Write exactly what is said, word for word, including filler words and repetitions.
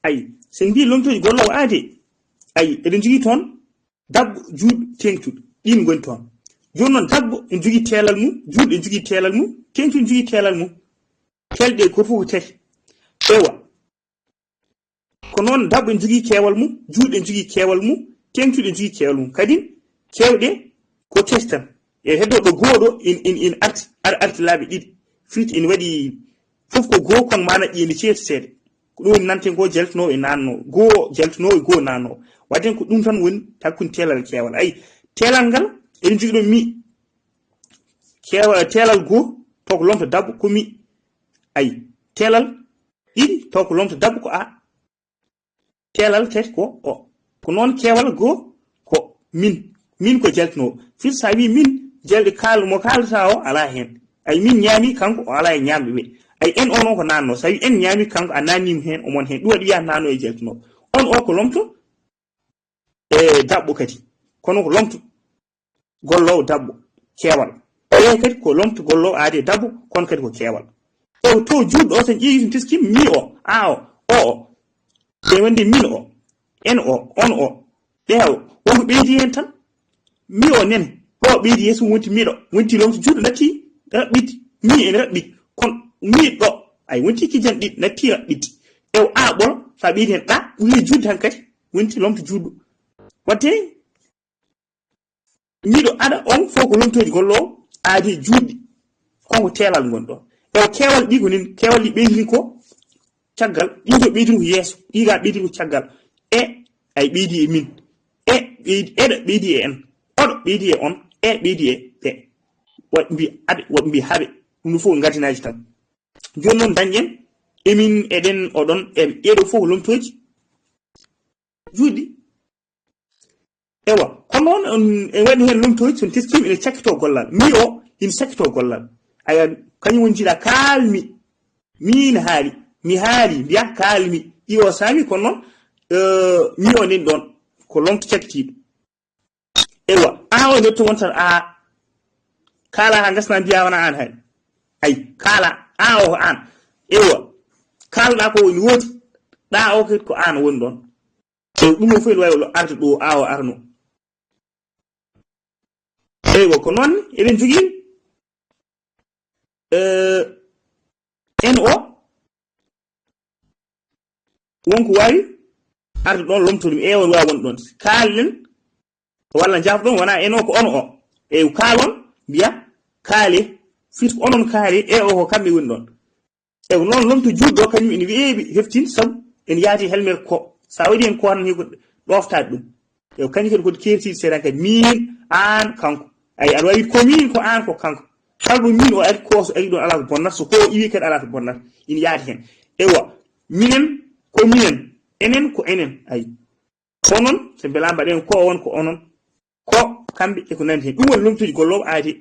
Ayi, so en mbii lomtooji golloowo aadee, ayi, eɗen njogii toon dabbo, juutɗo, teeŋtuɗo. Ɗiin ngoni toon. Jooni noon, dabbo ene jogii teelal mum, juutɗo ene jogii teelal mum, teeŋtuɗo ene jogii teelal mum. Teelɗe ko fof ko tati. Ewa. Ko noon, dabbo ene jogii keewal mum, juutɗo ene jogii keewal mum, teeŋtuɗo ene jogii keewal mum. Kadi, keewɗe ko tati tan. E heddoo ɗo goo ɗo, in, in, in arti, ar-, arti laabi ɗiɗi. Firti ene waɗi fof ko goo, kono maana ɗi ene ceerti seeɗa. Ko ɗum woni nanten goo jaltunoowo e naannoowo, goo jaltunoowo e goo naannoowo. Waɗden ko ɗum tan woni hakkunde teelal e keewal. Ayi, teelal ngal, eɗen njogii ɗo mi, keewa-, teelal goo, taw ko lomto dabbo, ko mi. Ayi, teelal ɗiɗi, taw ko lomto dabbo, ko a. Teelal tati ko o. Ko noon keewal goo ko min. Min ko jaltunoowo. Firti so a wii min, jalɗi kaal-, mo kaaldataa o alaa heen. Ayi, min ñaami, kanko o alaa e ñaamɓe ɓe. Ayi, en o noon ko naannoo. So a wii en ñaami, kanko a naanniima heen, omon heen. Ɗum waɗi wiyaa naannoo e jaltunoowo. On o ko lomto e dabbo kadi. Kono ko lomto golloowo dabbo, keewal. Ɓee kadi ko lomto golloowo aadee dabbo, kono kadi ko keewal. Ew, to juutɗo o, so en ƴeewi, so en teskii mi o, a o, o o. Ɓe wonde min o, en o, on o, ɓe o. Wonko ɓeydi heen tan? Mi o nen, ɗo ɓeydi yeeso wonti miɗo, wonti lomto juutɗo natti raɓɓiɗi, mi ene raɓɓiɗi. Kono miɗo, ay wonti kijan ɗiɗi natti raɓɓiɗi. Ew, a ɓolo, so a ɓeydi heen ɗa, ɓuri juutde hankadi, wonti lomto juutɗo. Waɗde miɗo aɗa on fof ko lomtooji golloowo aadee juutɗi. Kon ko teelal ngon ɗo. Ewa, keewal ɗi ko nin, keewal ɗi ɓeydiri ko caggal, ɗi to ɓeydiri ko yeeso, ɗi ga ɓeydiri ko caggal. E, ay ɓeydi e min. E, ɓeydi, eɗa ɓeydi e en. Oɗo ɓeydi e on. E ɓeydi e ɓe. Waɗ mbi aɓe, waɗ mbi haɓe. Ɗum ɗo fof ko ngartinaaji tan. Jooni noon dañƴen, emin, eɗen, oɗon, e ɗeeɗo fof ko lomtooji juutɗi. Ewa, kono noon on, en waɗi heen lomtooji, so en teskiima ene cakkitoo gollal. Mi o, ene cakkitoo gollal. Aya, kañum woni jiiɗa, kaalmi. Miin haali, mi haali, mbiya kaalmi. I o saami, kono noon, eh, mi o nen ɗoon, ko lomto cakkitiiɗo. Ewa, a o ene yetto won tan, a kaala haa ngasna mbiya wona aan hay. Ay, kaala, a o ko aan. Ewa, kaalɗa ko woni woodi, ɗa o kadi ko aan woni ɗoon. So ɗum o fof ene waawi arde ɗo, a o arno. Eywa, ko noon eɗen jogii, eh, en o, wonko waawi arde ɗoon lomto ɗum, e on waawi wonde ɗoon. Kaalen, walla njaafɗon, wona en o, ko on o. Eywa, kaalon, mbiya, kaale, firti ko onon kaale, e o ko kamɓe woni ɗoon. E ko noon lomto juutɗo, kañum ene weeɓi, heftin, sabu ene yaadi helmer ko. So a waɗi heen ko tan, hiko ɗooftaade ɗum. E ko kañum kadi ko keertiiɗi seeɗa kadi. Miin, aan, kanko. Ay, aɗa waawi ko miin, ko aan, ko kanko. Kala ɗo miin o ari, ko so ari ɗoon alaa ko bonnata, so ko o iwi kadi alaa ko bonnata. Ina yaadi heen. Ewa, minen, ko minen. Enen, ko enen. Ay. Onon, so mbelaa mbaɗen ko on, ko onon. Ko kamɓe e ko nanndi heen. Ɗum woni lomtuuji golloowo aadi.